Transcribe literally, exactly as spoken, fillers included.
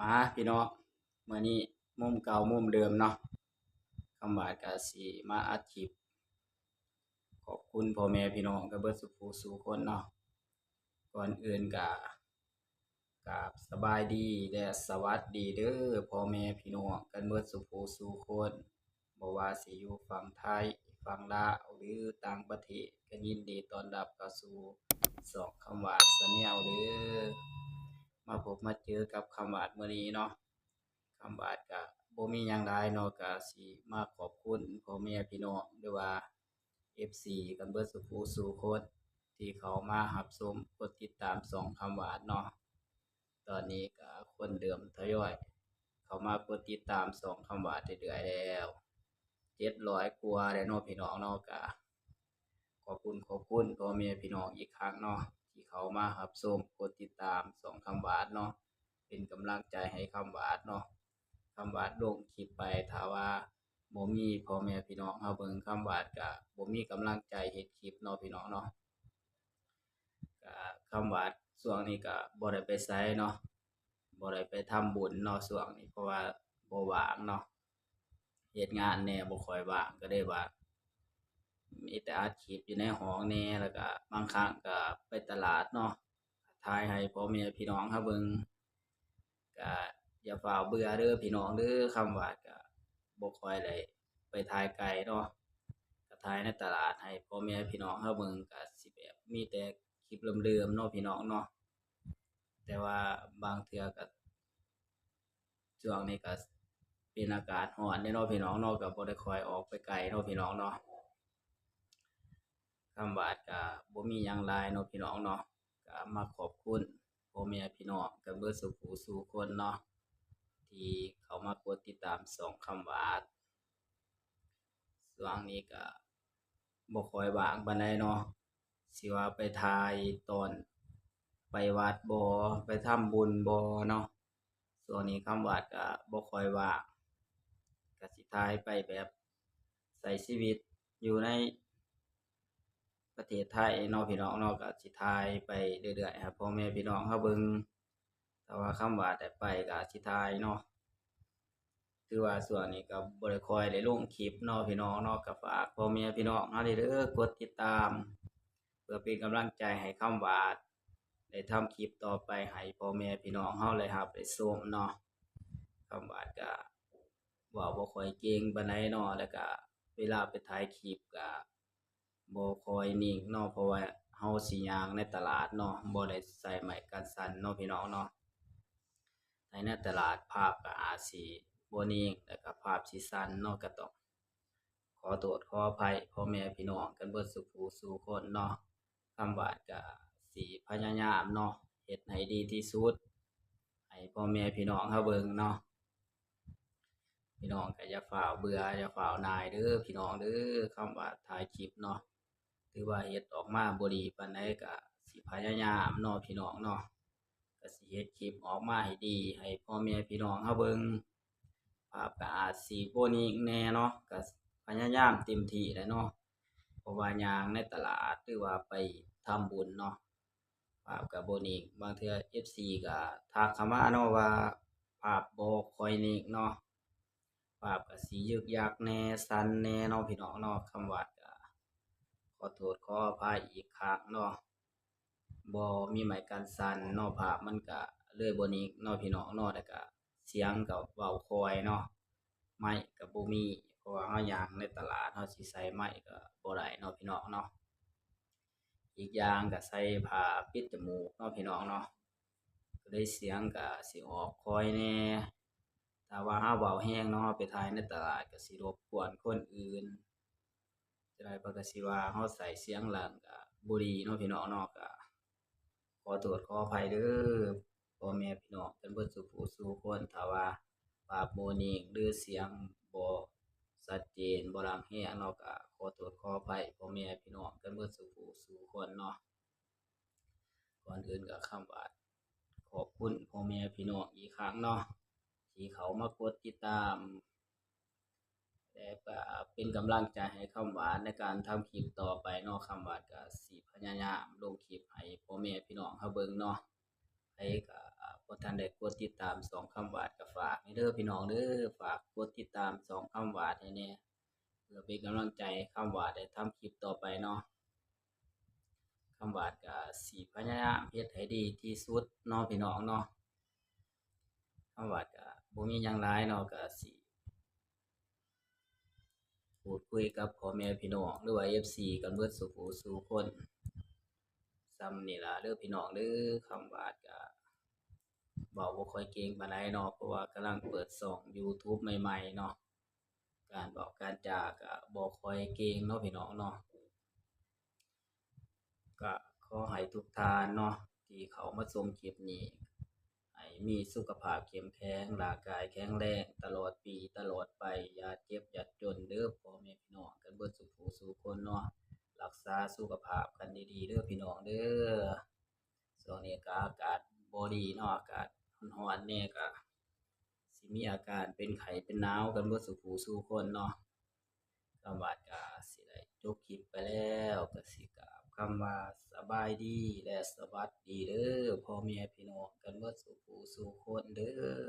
มาพี่น้อง มื้อนี้มุมเก่ามุมเดิมเนาะ คำหวาดก็สิมาอัดคลิป ขอบคุณพ่อแม่พี่น้องกันเบิดสู่ผู้สู่คนเนาะ ก่อนอื่นก็กราบสบายดีและสวัสดีเด้อพ่อแม่พี่น้องกันเบิดสู่ผู้สู่คน บ่ว่าสิอยู่ฝั่งไทย ฝั่งลาว หรือต่างประเทศ ก็ยินดีต้อนรับเข้าสู่ช่องคำหวาดแชนแนลเด้อ มาพบมาเจอกับคำหวาดมื้อนี้เนาะ คำหวาดก็บ่มีหยังหลายเนาะ ก็สิมาขอบคุณพ่อแม่พี่น้อง หรือว่า เอฟซี กันเบิดสู่ผู้สู่คน ที่เข้ามารับชม กดติดตามช่องคำหวาดเนาะ ตอนนี้ก็คนเริ่มทยอยเข้ามากดติดตามช่องคำหวาดเรื่อยๆแล้ว เจ็ดร้อยกว่าแล้วเนาะพี่น้องเนาะ ก็ขอบคุณ ขอบคุณพ่อแม่พี่น้องอีกครั้งเนาะ ที่เข้ามารับชม กดติดตามช่องคำหวาดเนาะ เป็นกำลังใจให้คำหวาดเนาะ คำหวาดลงคลิปไป ถ้าว่าบ่มีพ่อแม่พี่น้องเฮาเบิ่ง คำหวาดก็บ่มีกำลังใจเฮ็ดคลิปเนาะพี่น้องเนาะ ก็คำหวาดช่วงนี้ก็บ่ได้ไปไสเนาะ บ่ได้ไปทำบุญเนาะช่วงนี้ เพราะว่าบ่ว่างเนาะ เฮ็ดงานแหน่บ่ค่อยว่าง ก็เลยว่า มีแต่อัดคลิปอยู่ในห้องแหน่ แล้วก็บางครั้งก็ไปตลาดเนาะ ถ่ายให้พ่อแม่พี่น้องเฮาเบิ่ง ก็อย่าฟ้าวเบื่อเด้อพี่น้องเด้อ คำหวาดก็บ่ค่อยได้ไปถ่ายไกลเนาะ ก็ถ่ายในตลาดให้พ่อแม่พี่น้องเฮาเบิ่ง ก็สิแบบมีแต่คลิปเดิมๆเนาะพี่น้องเนาะ แต่ว่าบางเทื่อก็ ช่วงนี้ก็เป็นอากาศร้อนเด้เนาะพี่น้องเนาะ ก็บ่ได้ค่อยออกไปไกลเนาะพี่น้องเนาะ คำหวาดก็บ่มีหยังหลายเนาะพี่น้องเนาะ ก็มาขอบคุณพ่อแม่พี่น้องกันเบิดสู่ผู้สู่คนเนาะ ที่เข้ามากดติดตามช่องคำหวาด ช่วงนี้ก็บ่ค่อยว่างปานใดเนาะ สิว่าไปถ่ายตอนไปวัดบ่ ไปทำบุญบ่เนาะ ช่วงนี้คำหวาดก็บ่ค่อยว่าง ก็สิถ่ายไปแบบใช้ชีวิตอยู่ในประเทศไทยเนาะพี่น้องเนาะ ก็สิถ่ายไปเรื่อยๆให้พ่อแม่พี่น้องเฮาเบิ่ง ถ้าว่าคำหวาดได้ไปก็สิถ่ายเนาะ ถือว่าช่วงนี้ก็บ่ได้ค่อยได้ลงคลิปเนาะพี่น้องเนาะ ก็ฝากพ่อแม่พี่น้องเฮาเด้อ กดติดตาม เพื่อเป็นกำลังใจให้คำหวาดได้ทำคลิปต่อไปให้พ่อแม่พี่น้องเฮาได้รับได้ชมเนาะ คำหวาดก็เว้าบ่ค่อยเก่งปานใดเนาะ แล้วก็เวลาไปถ่ายคลิปก็บ่ค่อยนิ่งเนาะ เพราะว่าเฮาสิย่างในตลาดเนาะ บ่ได้ใส่ไม้กันสั่นเนาะพี่น้องเนาะ ใน ในตลาดภาพก็อาจสิบ่นิ่ง แล้วก็ภาพสิสั่นเนาะ ก็ต้องขอโทษขออภัยพ่อแม่พี่น้องกันเบิดสู่ผู้สู่คนเนาะ คำหวาดก็สิพยายามเนาะ เฮ็ดให้ดีที่สุด ให้พ่อแม่พี่น้องเฮาเบิ่งเนาะ พี่น้องก็อย่าฟ้าวเบื่อ อย่าฟ้าวหน่ายเด้อพี่น้องเด้อ คำหวาดถ่ายคลิปเนาะ ถือว่าเฮ็ดออกมาบ่ดีปานใดก็สิพยายามเนาะพี่น้องเนาะ ก็สิเฮ็ดคลิปออกมาให้ดี ให้พ่อแม่พี่น้องเฮาเบิ่ง ภาพก็อาจสิบ่นิ่งแหน่เนาะ ก็พยายามเต็มที่แหละเนาะ เพราะว่าย่างในตลาด หรือว่าไปทำบุญเนาะ ภาพก็บ่นิ่ง บางเทื่อ เอฟซี ก็ทักเข้ามาเนาะว่าภาพบ่ค่อยนิ่งเนาะ ภาพก็สิยึกยักแหน่ สั่นแหน่เนาะพี่น้องเนาะ คำหวาดก็ขอโทษขออภัยอีกครั้งเนาะ บ่มีไม้กันสั่นเนาะ ภาพมันก็เลยบ่นิ่งเนาะพี่น้องเนาะ แล้วก็เสียงก็เว้าค่อยเนาะ ไมค์ก็บ่มี เพราะว่าเฮาย่างในตลาด เฮาสิใส่ไมค์ก็บ่ได้เนาะพี่น้องเนาะ อีกอย่างก็ใส่ผ้าปิดจมูกเนาะพี่น้องเนาะ ก็เลยเสียงก็สิออกค่อยแหน่ ถ้าว่าเฮาเว้าแฮงเนาะ เฮาไปถ่ายในตลาดก็สิรบกวนคนอื่น จั่งใดเพิ่นก็สิว่าเฮาใส่เสียงดังก็บ่ดีเนาะพี่น้องเนาะ ก็ขอโทษขออภัยเด้อ พ่อแม่พี่น้องกันเบิดสู่ผู้สู่คน ถ้าว่าภาพบ่นิ่งหรือเสียงบ่ชัดเจน บ่ดังแฮงเนาะ ก็ขอโทษขออภัยพ่อแม่พี่น้องกันเบิดสู่ผู้สู่คนเนาะ ก่อนอื่นก็คำหวาดขอบคุณพ่อแม่พี่น้องอีกครั้งเนาะ ที่เข้ามากดติดตาม และก็เป็นกำลังใจให้คำหวาดในการทำคลิปต่อไปเนาะ คำหวาดก็สิพยายามลงคลิปให้พ่อแม่พี่น้องเฮาเบิ่งเนาะ ไผก็บ่ ท่านได้กดติดตามช่องคำหวาดก็ฝากให้เด้อพี่น้องเด้อ ฝากกดติดตามช่องคำหวาดให้แหน่ เพื่อเป็นกำลังใจคำหวาดได้ทำคลิปต่อไปเนาะ คำหวาดก็สิพยายามเฮ็ดให้ดีที่สุดเนาะพี่น้องเนาะ คำหวาดก็บ่มีหยังหลายเนาะ ก็สิพูดคุยกับพ่อแม่พี่น้อง หรือว่า เอฟซี กันเบิดสู่ผู้สู่คน ส่ำนี่ล่ะเด้อพี่น้องเด้อ คำหวาดก็เว้าบ่ค่อยเก่งปานใดเนาะ เพราะว่ากำลังเปิดช่อง YouTube ใหม่ๆ เนาะ การเว้าการจาก็บ่ค่อยเก่งเนาะพี่น้องเนาะ ก็ขอให้ทุกท่านเนาะ ที่เข้ามาชมคลิปนี้ ให้มีสุขภาพเข้มแข็ง ร่างกายแข็งแรง ตลอดปีตลอดไป อย่าเจ็บอย่าจนเด้อพ่อแม่พี่น้องกันเบิดสู่ผู้สู่คนเนาะ รักษาสุขภาพกันดีๆ เด้อพี่น้องเด้อ ช่วงนี้ก็อากาศบ่ดีเนาะ อากาศร้อนๆ แหน่ ก็สิมีอาการเป็นไข้เป็นหนาวกันเบิดสู่ผู้สู่คนเนาะ คำหวาดก็สิได้จบคลิปไปแล้ว ก็สิกล่าวคำว่าสบายดีและสวัสดีเด้อพ่อแม่พี่น้องกันเบิดสู่ผู้สู่คนเด้อ